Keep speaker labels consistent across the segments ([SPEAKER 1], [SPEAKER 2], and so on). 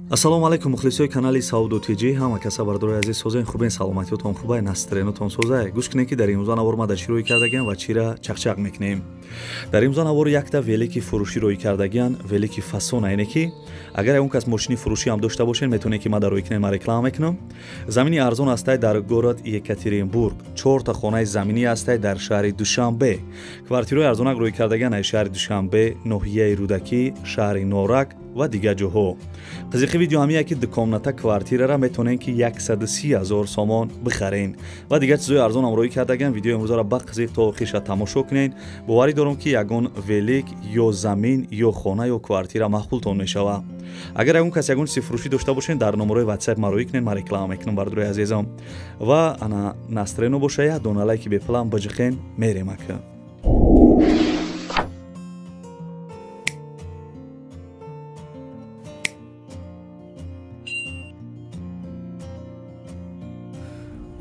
[SPEAKER 1] Ассалому алайкум, мухлисои канали Сауду ТЖ. Ҳама каса бардорои азиз, созен, хубен, саломатиётон хубай, настроениятон созай. Гӯш кунед, ки дар имрӯза навор ма дар чӣ рӯй кардагиам ва чира чақчақ мекунем. Дар имрӯза навор якта велики фурӯшӣ рӯй кардагиан, велики фасона, яъне ки агар ягон кас мошини фурӯшӣ ҳам дошта бошед, метавонед ки ма дар рӯй кунем, ма реклама мекунам. Замини арзон ҳастай дар город Екатеринбург, чорта хонаи заминӣ ҳастай дар шаҳри Душанбе. Квартираҳои арзонак рӯй кардагиан ай шаҳри Душанбе, ноҳияи Рӯдакӣ, шаҳри Норак ва дигар ҷоҳо. Қизиқи видео ҳамия ки дукомната квартирара метавонем ки 130 000 сомон бихарен ва дигар чизои арзонам рӯй кардаган. Видеои имрӯзаро ба қизиқ то охирша тамошо кунед. Боварӣ дорам, ки ягон велик ё замин ё хона ё квартира маъқултон мешавад. Агар ягон кас ягон чизи фурӯшӣ дошта бошед, дар номерои WhatsApp ма рӯй кунед, ман реклама мекунам, бардорои азизам. Ва ана настроено боша, як дона лайки бепулам биҷиқен, мерем ака.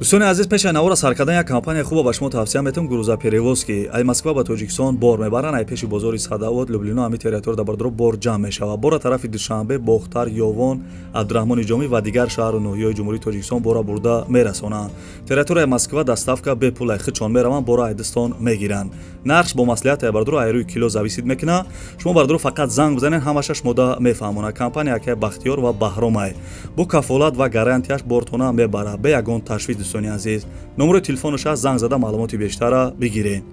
[SPEAKER 1] Дӯстони азиз, пеш аз навора сар кардан як компания хуба ба шумо тавсия метавам, грузоперевозки. Ай Москва ба Тоҷикистон бор мебаранд, ай пеши бозори Садовод, Люблино, ҳами территория дар бардоро бор ҷамъ мешавад. Бора тарафи Душанбе, Бохтар, Ёвон, Абдураҳмони Ҷомӣ ва дигар шаҳру ноҳияҳои Ҷумҳурии Тоҷикистон бора бурда мерасонанд. Территорияи Москва доставка бепул, ай худшон мераванд, бора ай дастон мегиранд. Нархш бо маслиҳат ай бардоро ай рӯи кило зависит мекунад. Шумо бардоро фақат занг бизанед, ҳамаша шумода мефаҳмонад. Компания акай Бахтиёр ва Баҳромай бо кафолат ва гарантияш бортона мебарад, бе ягон ташвиш. Дӯстони азиз, номерои телефонаш аст, занг зада маълумоти бештарра бигиред.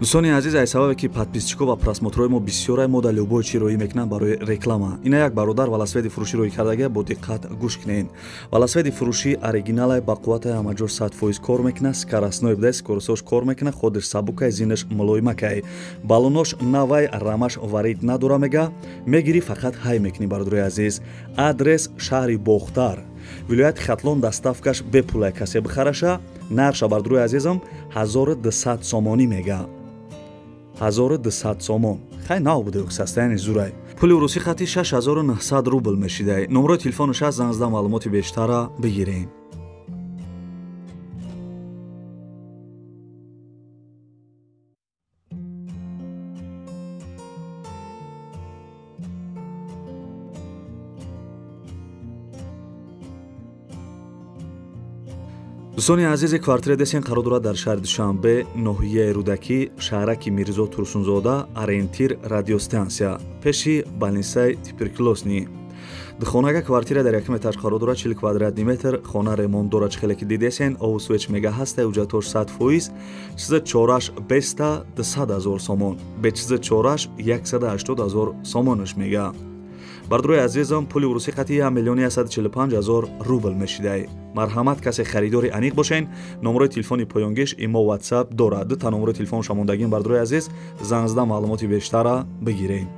[SPEAKER 1] Дӯстони азиз, ай сабабе ки подписчико ва просмотрҳои мо бисёрай, мо дар любой чӣ роӣ мекунам барои реклама. Ина як бародар велосипеди фурӯшӣ роӣ кардагия, бо диққат гӯш кунед. Велосипеди фурӯшӣ оригиналай, ба қувватай, ҳамаҷо 100% кор мекунад, скоростной буда, скоростьош кор мекунад, ходиш сабукай, зинаш мулоимакай, баллонош навай, рамаш варид надора, мега мегирӣ, фақат ҳай мекунӣ, бародарои азиз. Адрес шаҳри Бохтар, вилояти Хатлон, доставкаш бепулай, касе бихараша. Нарша, бародарои азизам, 1200 сомонӣ мега, 1200 сомон. Хай нав буде, состояние зурай. Пули русӣ хати 6900 рубл мешидай. Номерои телефонаш аст, занг зада маълумоти бештарра бигиред. Дӯстони азизи, квартира десен қарор дорад дар шаҳри Душанбе, ноҳияи Рӯдакӣ, шаҳраки Мирзо Турсунзода, ориентир радиостансия, пеши больницаи туберкулёзный. Духонага квартира дар якум этаж қарор дорад, 40 квадратный метр, хона ремонт дорад, чӣ хеле ки дидесен, обу свеч мега ҳаста, ҳуҷҷатош 100%, чиза чораш беста 200 000 сомон, бе чиза чораш 180 000 сомонаш мега. Бардорои азизам, пули урусӣ қати 1 145 000 рубл мешидай. Марҳамат, касе харидори аниқ бошен, номерои телефони поёнгиш имо, WhatsApp дорад. Дута номерои телефон шамондагин, бардорои азиз, занг зада маълумоти бештарра бигиред.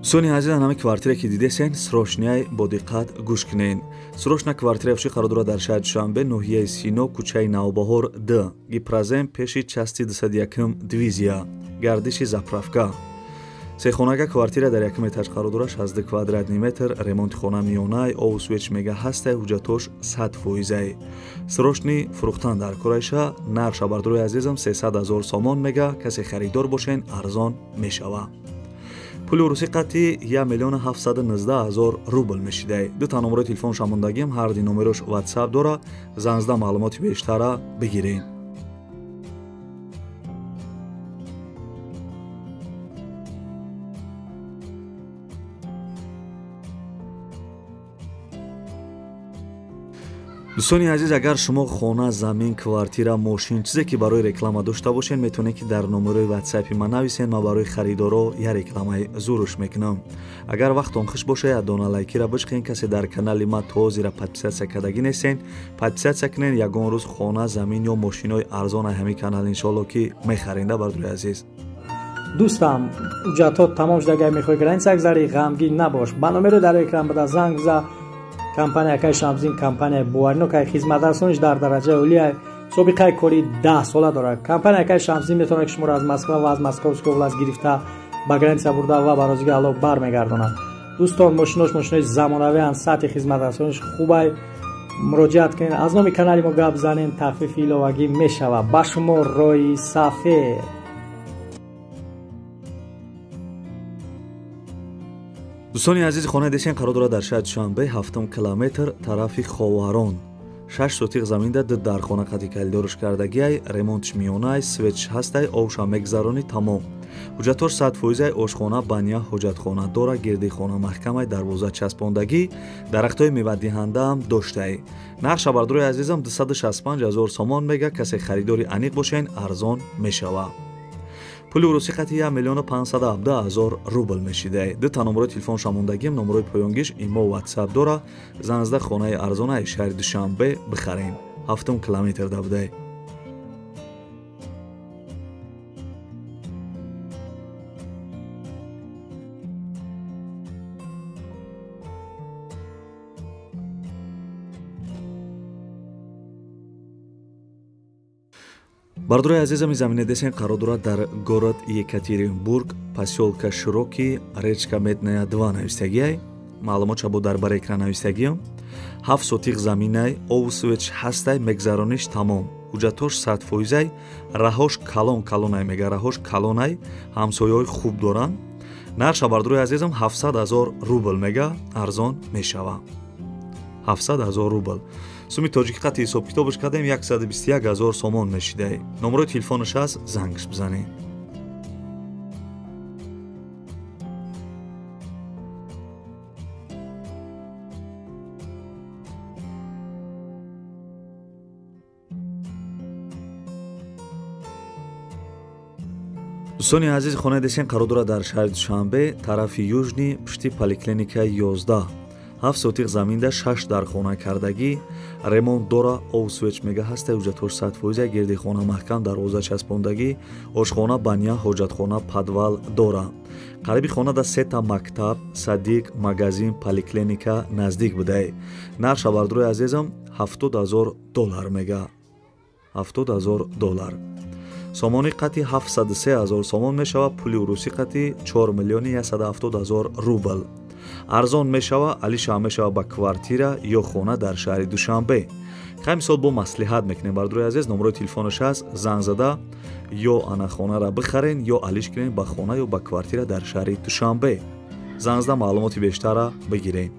[SPEAKER 1] Дӯстони азиз, ҳами квартира ки дидесен, срочныяй, бо диққат гӯш кунед. Срочно квартира фурӯшӣ қарор дорад дар шаҳри Душанбе, ноҳияи Сино, кӯчаи Навбаҳор д, Гипрозем, пеши части 201 дивизия, гардиши заправка. Сехонага квартира дар якум этаж қарор дорад, 62 квадратный метр, ремонти хона миёнай, обу свеч мега ҳастай, ҳуҷҷатош 100%. Срочный фурӯхтан дар корайша, нарша, бардорои азизам, 300 000 сомон мега, касе харидор бошен, арзон мешава. Пули русӣ қати 1 719 000 рубл мешидай. Дута номерои телефон шамондагим, ҳар ди номерош WhatsApp дора, занг зада маълумоти бештарра бигиред. Дӯстони азиз, агар шумо хона, замин, квартира, мошин, чизе ки барои реклама дошта бошед, метавонед ки дар номерои WhatsApp ма нависед, ман барои харидоро як рекламаи зуруш мекунам. Агар вақтон хуш боша, як дона лайкира бичқен. Касе дар канали ма то ҳозира подписаться кардагӣ нестен, подписаться кунед. Ягон рӯз хона, замин ё мошинои арзон ай ҳамин канал иншоалло ки мехаренда, бардорои азиз.
[SPEAKER 2] Дӯстам, ҳуҷҷатҳо тамом шуда, агар мехоҳӣ граница гузарӣ, ғамгин набош. Ба номеро дар экран буда занг биза. Компания акай Шамсдин компания боваринок, ай хизматрасониш дар дараҷаи олия. Собиқаи кори 10 сола дорад. Компания акай Шамсиддин метавонад ки шуморо аз Москва ва аз Московской област гирифта ба граница бурда ва ба розиги Аллоҳ бармегардонад. Дӯстон, мошинош мошинои замонавианд, сатҳи хизматрасониш хубай. Муроҷиат кунед, аз номи канали мо гап занед, тахфифи иловагӣ мешавад. Ба шумо роҳи сафед.
[SPEAKER 1] Дӯстони азиз, хонаи десен қарор дорад дар шаҳри Душанбе, 7 километр тарафи Ховарон. 6 сотиқ заминда, 2 дархона қати калидорш кардагиай, ремонтш миёнай, светш ҳастай, обша мегзаронӣ, тамом. Ҳуҷҷатош 100%, ошхона, баня, ҳоҷатхона дора, гирди хона маҳкамай, дарвоза часпондагӣ, дарахтҳои мевадиҳандаам доштай. Нарх бардорои азизам 265 000 сомон мега, касе харидори аниқ бошен, арзон мешава. Пули урусӣ қати 1 517 000 рубл мешидай. Дута номерои телефон шамондагим, номерои поёнгиш имо WhatsApp дора. Занг зада хонаи арзонаи шаҳри Душанбе бихарем. 7 километр да будай. Бардорои азизам, замина десен қарор дорад дар город Екатеринбург, посёлка Широкий, речка Медная 2 навистагиай. Маълумот шабо дар бар экран навистагиам. 7 сотиқ заминай, ов свеч ҳастай, мегзарониш тамом. Ҳуҷҷатош 100%, раҳош калон калонай мега, раҳош калонай, ҳамсояҳои хуб доранд. Нарша бардорои азизам 700 000 рубл мега, арзон мешава. 700 000 рубл. Суми тоҷикӣ қати ҳисоб-китобаш кардем 121 000 сомон мешидай. Номерои телефонаш ҳаст, зангш бизанед. Дӯстони азиз, хонаи десен қарор дорад дар шаҳри Душанбе, тарафи Южный, пушти поликлиника 11. 7 сотиқ заминда, 6 дархона кардагӣ, ремонт дора, ов свеч мега ҳаста, ҳуҷҷатҳош 100%, гирди хона маҳкам, дарвоза часпондагӣ, ошхона, баня, ҳоҷатхона, подвал дора. Қариби хона да 3 мактаб, садик, магазин, поликлиника наздик будай. Нарша бардорои азизам 70 000 доллар мега. 70 000 доллар. Сомони қати 703 000 сомон мешава, пули урусӣ қати 4 170 000 рубл. Арзон мешава, алиша мешава ба квартира ё хона дар шаҳри Душанбе. Хай мисол бо маслиҳат мекунем бардорои азиз, номерои телефонаш ҳаст, занг зада ё ана хонара бихарен ё алиш кунен ба хона ё ба квартира дар шаҳри Душанбе. Занг зада маълумоти бештара бигирем.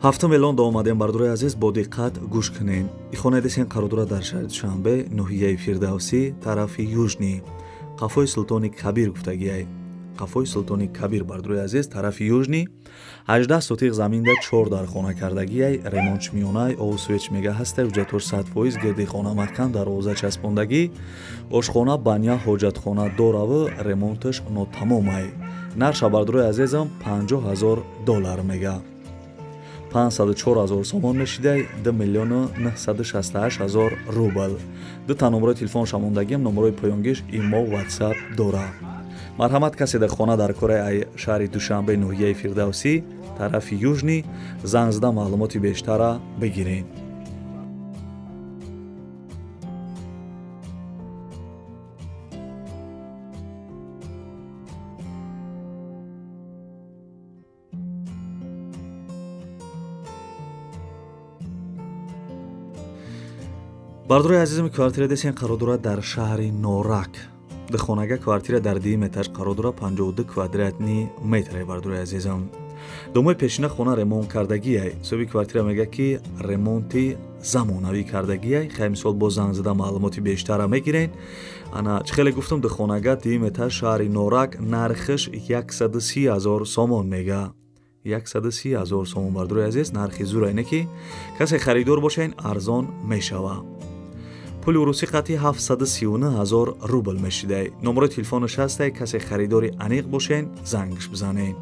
[SPEAKER 1] Ҳафтум эълон омадем бардорои азиз, бо диққат гӯш кунед. Хонаи десен қарор дорад дар шаҳри Душанбе, ноҳияи Фирдавсӣ, тарафи Южный, қафои Султони Кабир гуфтагиай. Қафои Султони Кабир бардорои азиз, тарафи Южный, 18 сотиқ заминда, 4 дархона кардагиай, ремонтш миёнай, ов свеч мега ҳастай, ҳуҷҷатҳош 100%, гирди хона маҳкам, дарвоза часпондагӣ, ошхона, баня, ҳоҷатхона дораву ремонташ нотамомай. Нарша бардорои азизам 50 000 доллар мега. 504 000 сомон мешидай, 2 968 000 рубл. Дута номерои телефон шамондагим, номерои поёнгиш имо WhatsApp дора. Марҳамат, касе дар хона дар кораи ай шаҳри Душанбе, ноҳияи Фирдавсӣ, тарафи Южный, занг зада маълумоти бештара бигиред. Бардорои азизам, квартира десен қарор дорад дар шаҳри Норак. Духонага квартира дар дуюм этаж қарор дорад, 52 квадратни метре. Бардорои азизам, домои пешина хона ремонт кардагиай. Соҳиби квартира мега ки ремонти замонавӣ кардагиай. Хай мисол бо занг зада маълумоти бештара мегирен. Ана чӣ хеле гуфтам, духонага дуюм этаж шаҳри Норак, нархаш 130 000 сомон мега. 130 000 сомон бардорои азиз, нархи зура ине ки касе харидор бошен арзон мешава. Пули урусӣ қатъи 739 000 рубл мешидай. Номерои телефонаш ҳастай, касе харидори аниқ бошен зангш бизанед.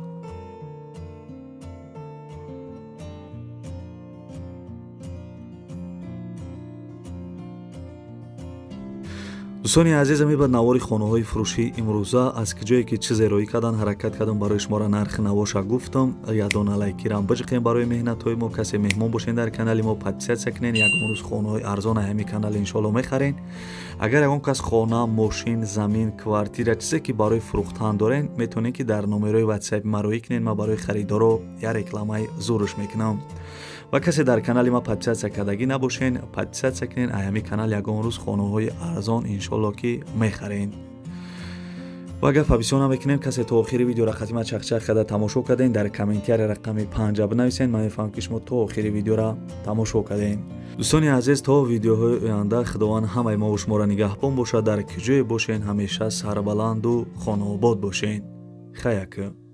[SPEAKER 1] Дӯстони азиз, мебад навори хонаҳои фурӯшӣ имрӯза аз ҷое ки чизе роӣ кардан ҳаракат кардам барои шуморо нархи навоша гуфтам. Ядона лайкирам биҷиқем барои меҳнатҳои мо. Касе меҳмон бошен дар канали мо подписаться кунен, ягон рӯз хонаҳои арзон ҳами канал иншоалло мехарен. Агар ягон кас хона, мошин, замин, квартира, чизе ки барои фурӯхтан дорен, метавонед ки дар номерои ватсапи ма роӣ кунен. Ман барои харидоро я рекламаи зурш мекунам. Ва касе дар канали ма подписаться кардагӣ набошен, подписаться кунен. Ҳами канал ягон рӯз хонаҳои арзон иншоалло ки мехарен. Ва гапа бисёр намекунем. Касе то охири видеоро қатима чақчақ карда тамошо карден, дар комментария рақами 5 бинависен. Ман мефаҳмам ки шумо то охири видеоро тамошо карден. Дӯстони азиз, то видеоҳои оянда Худованд ҳамаи мову шуморо нигаҳбон бошад. Дар куҷое бошен, ҳамеша сарбаланду хонаобод бошен. Хаяка.